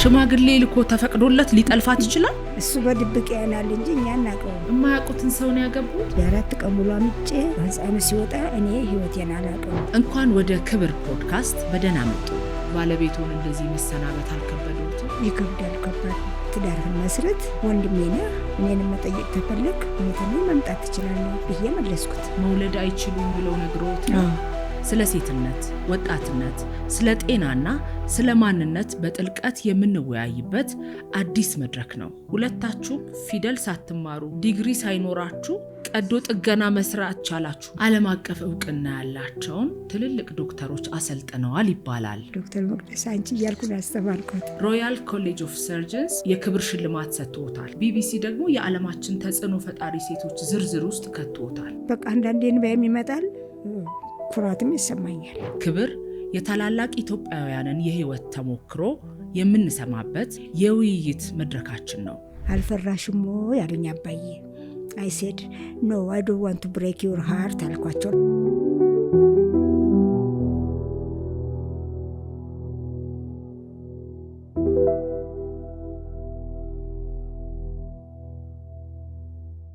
ሽማግሌ ልኮ ተፈቅዶለት ሊጠልፋት ይችላል። እሱ በድብቅ ያናል እንጂ እኛ አናውቀውም። የማያውቁትን ሰው ነው ያገቡት። የ4 ቀን ሙሉ አምጬ ህፃኑ ሲወጣ እኔ ህይወቴን አላውቀውም። እንኳን ወደ ክብር ፖድካስት በደህና መጡ። ባለቤቱን እንደዚህ መሰናበት አልከበደዎትም? ይከብዳል። ከባድ ነው። ትዳርህን መስረት፣ ወንድሜ ነህ፣ እኔንም መጠየቅ ተፈለግ እኔ መምጣት ትችላለህ ብዬ መለስኩት። መውለድ አይችሉም ብለው ነግረውት ነው? ስለ ሴትነት፣ ወጣትነት፣ ስለ ጤናና ስለ ማንነት በጥልቀት የምንወያይበት አዲስ መድረክ ነው። ሁለታችሁም ፊደል ሳትማሩ፣ ዲግሪ ሳይኖራችሁ ቀዶ ጥገና መስራት ቻላችሁ። ዓለም አቀፍ እውቅና ያላቸውን ትልልቅ ዶክተሮች አሰልጥነዋል ይባላል። ዶክተር መቅደስ አንቺ እያልኩ ነው ያስተማርኩት። Royal College of Surgeons የክብር ሽልማት ሰጥቶታል። ቢቢሲ ደግሞ የዓለማችን ተጽዕኖ ፈጣሪ ሴቶች ዝርዝር ውስጥ ከቶታል። በቃ አንዳንዴ እንባዬም ይመጣል፣ ኩራትም ይሰማኛል። ክብር የታላላቅ ኢትዮጵያውያንን የህይወት ተሞክሮ የምንሰማበት የውይይት መድረካችን ነው። አልፈራሽም ወይ አሉኝ አባዬ። I said, "No, I don't want to break your heart" አልኳቸው።